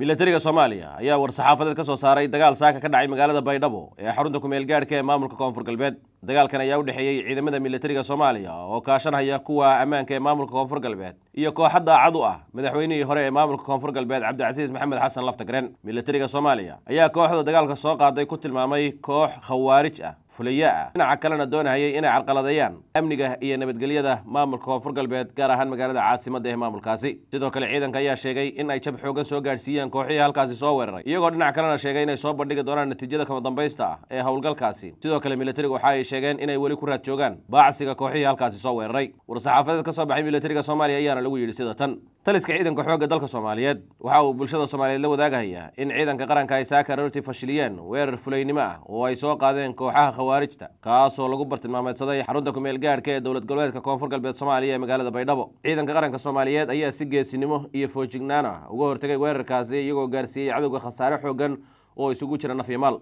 Milatariga Soomaaliya ayaa war-saxaafadeed ka soo saaray dagaal saaka ka dhacay magaalada Baydhabo ee xarunta kumeel gaadhka ee maamulka Koonfur Galbeed. Dagaalkan ayaa u dhexeeyey ciidamada milatariga Soomaaliya oo kaashanhaya kuwa ammaanka ee maamulka Koonfur Galbeed iyo kooxa daacad u ah madaxweynihii hore ee maamulka Koonfur Galbeed, Cabdicasiis Maxamed Xasan Laftagreen. Milatariga Soomaaliya ayaa kooxda dagaalka soo qaaday ku tilmaamay koox khawaarij ah, fuliye ah, dhinaca kalena doonahayay inay carqaladeeyaan amniga iyo nabadgelyada maamulka Koonfur Galbeed, gaar ahaan magaalada caasimadda ee maamulkaasi. Sidoo kale ciidanka ayaa sheegay in ay jab xoogan soo gaadhsiiyeen kooxihii halkaasi soo weeraray, iyagoo dhinaca kalena sheegay inay soo bandhigi doonaan natiijada kama dambaysta ah ee howlgalkaasi. Sidoo kale milatariga waxa ay sheegeen inay weli ku raad joogaan baacsiga kooxihii halkaasi soo weeraray. War-saxaafadeed ka soo baxay milatariga Soomaaliya ayaana lagu yidhi sida tan: Taliska ciidanka xoogga dalka Soomaaliyeed waxa uu bulshada Soomaaliyeed la wadaagahaya in ciidanka qaranka ay saaka aroortii fashiliyeen weerar fulaynimo ah oo ay soo qaadeen kooxaha khawaarijta, kaasoo lagu bartilmaameedsaday xarunta kumeel gaadhka ee dowlad goboleedka Koonfur Galbeed Soomaaliya ee magaalada Baydhabo. Ciidanka qaranka Soomaaliyeed ayaa si geesinimo iyo foojignaan ah uga hortegay weerarkaasi, iyagoo gaarsiiyey cadowga khasaare xooggan oo isugu jira naf iyo maal.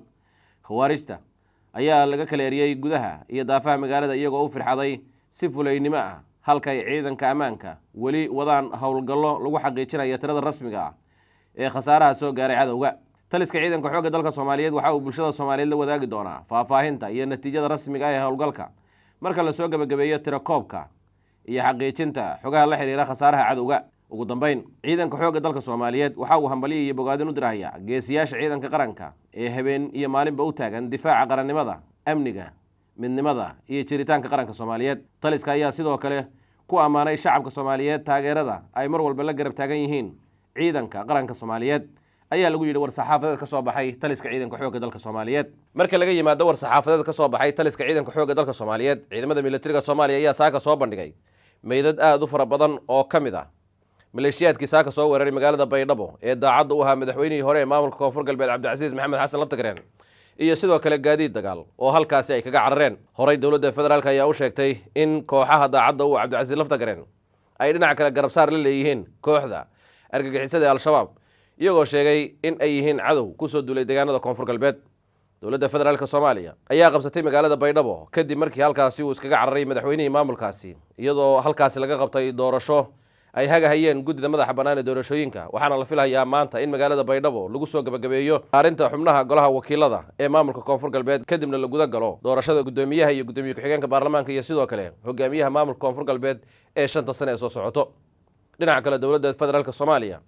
Khawaarijta ayaa laga kala eriyey gudaha iyo daafaha magaalada, iyagoo u firxaday si fulaynimo ah, halkay ciidanka ammaanka weli wadaan howlgallo lagu xaqiijinaya tirada rasmiga ah ee khasaaraha soo gaaray cadowga. Taliska ciidanka xoogga dalka Soomaaliyeed waxa uu bulshada Soomaaliyeed la wadaagi doonaa faahfaahinta iyo natiijada rasmiga ah ee howlgalka marka lasoo gebagabeeyo tirakoobka iyo xaqiijinta xogaha la xiriira khasaaraha cadowga. Ugu dambeyn, ciidanka xoogga dalka Soomaaliyeed waxa uu hambalyo iyo bogaadin u dirahaya geesiyaasha ciidanka qaranka ee habeen iyo maalinba u taagan difaaca qarannimada, amniga, midnimada iyo jiritaanka qaranka Soomaaliyeed. Taliska ayaa sidoo kale ku ammaanay shacabka Soomaaliyeed taageerada ay mar walba la garab taagan yihiin ciidanka qaranka Soomaaliyeed, ayaa lagu yidhi war-saxaafadeed ka soo baxay taliska ciidanka xoogga dalka Soomaaliyeed. Marka laga yimaado war-saxaafadeed ka soo baxay taliska ciidanka xoogga dalka Soomaaliyeed, ciidamada milatariga Soomaaliya ayaa saaka soo bandhigay meydad aada u fara badan oo ka mid ah maleeshiyaadkii saaka soo weeraray magaalada Baydhabo ee daacadda u ahaa madaxweynihii hore ee maamulka Koonfur Galbeed, Cabdicasiis Maxamed Xasan Laftagreen, iyo sidoo kale gaadiid dagaal oo halkaasi ay kaga carareen. Horey dowladda federaalk ayaa u sheegtay in kooxaha daacadda u Cabdicasiis Laftagreen ay dhinaca kale garabsaar la leeyihiin kooxda argagixisada ee Al-Shabaab, iyagoo sheegay in ay yihiin cadow kusoo duulay deegaanada Koonfur Galbeed. Dowladda federaalk Soomaaliya ayaa qabsatay magaalada Baydhabo kadib markii halkaasi uu iskaga cararay madaxweynihii maamulkaasi, iyadoo halkaasi laga qabtay doorasho ay hagahayeen guddida madaxa bannaan ee doorashooyinka. Waxaana la filayaa maanta in magaalada Baydhabo lagu soo gebagabeeyo arrinta xubnaha golaha wakiilada ee maamulka Koonfur Galbeed, kadibna la guda galo doorashada guddoomiyaha iyo guddoomiye ku-xigeenka baarlamaanka iyo sidoo kale hogaamiyaha maamulka Koonfur Galbeed ee 5ta sane ee soo socoto. Dhinaca kale, dowladda federaalk Soomaaliya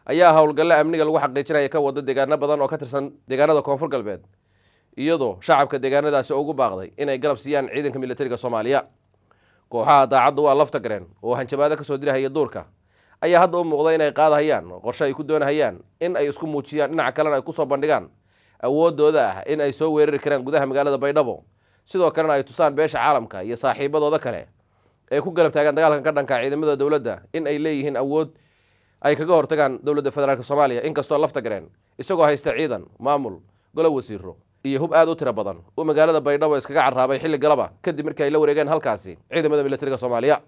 ayaa howlgalle amniga lagu xaqiijinaya ka wada deegaano badan oo ka tirsan deegaanada Koonfur Galbeed, iyadoo shacabka deegaanadaasi ugu baaqday inay garab siiyaan ciidanka militariga Soomaaliya. Kooxaha daacadda u ah Laftagareen oo hanjabaado kasoo dirahaya duurka ayaa hadda u muuqda inay qaadahayaan qorshe ay ku doonahayaan in ay isku muujiyaan, dhinaca kalena ay kusoo bandhigaan awoodooda ah in ay soo weerari karaan gudaha magaalada Baydhabo, sidoo kalena ay tusaan beesha caalamka iyo saaxiibadooda kale ee ku garab taagan dagaalkan ka dhanka ciidamada dowladda in ay leeyihiin awood ay kaga hortagaan dowladda federaalk Soomaaliya. Inkastoo Laftagareen isagoo haysta ciidan, maamul, golo wasiiro iyo hub aada u tiro badan uu magaalada Baydhabo iskaga carraabay xilli galaba kadib markii ay la wareegeen halkaasi ciidamada militariga Soomaaliya.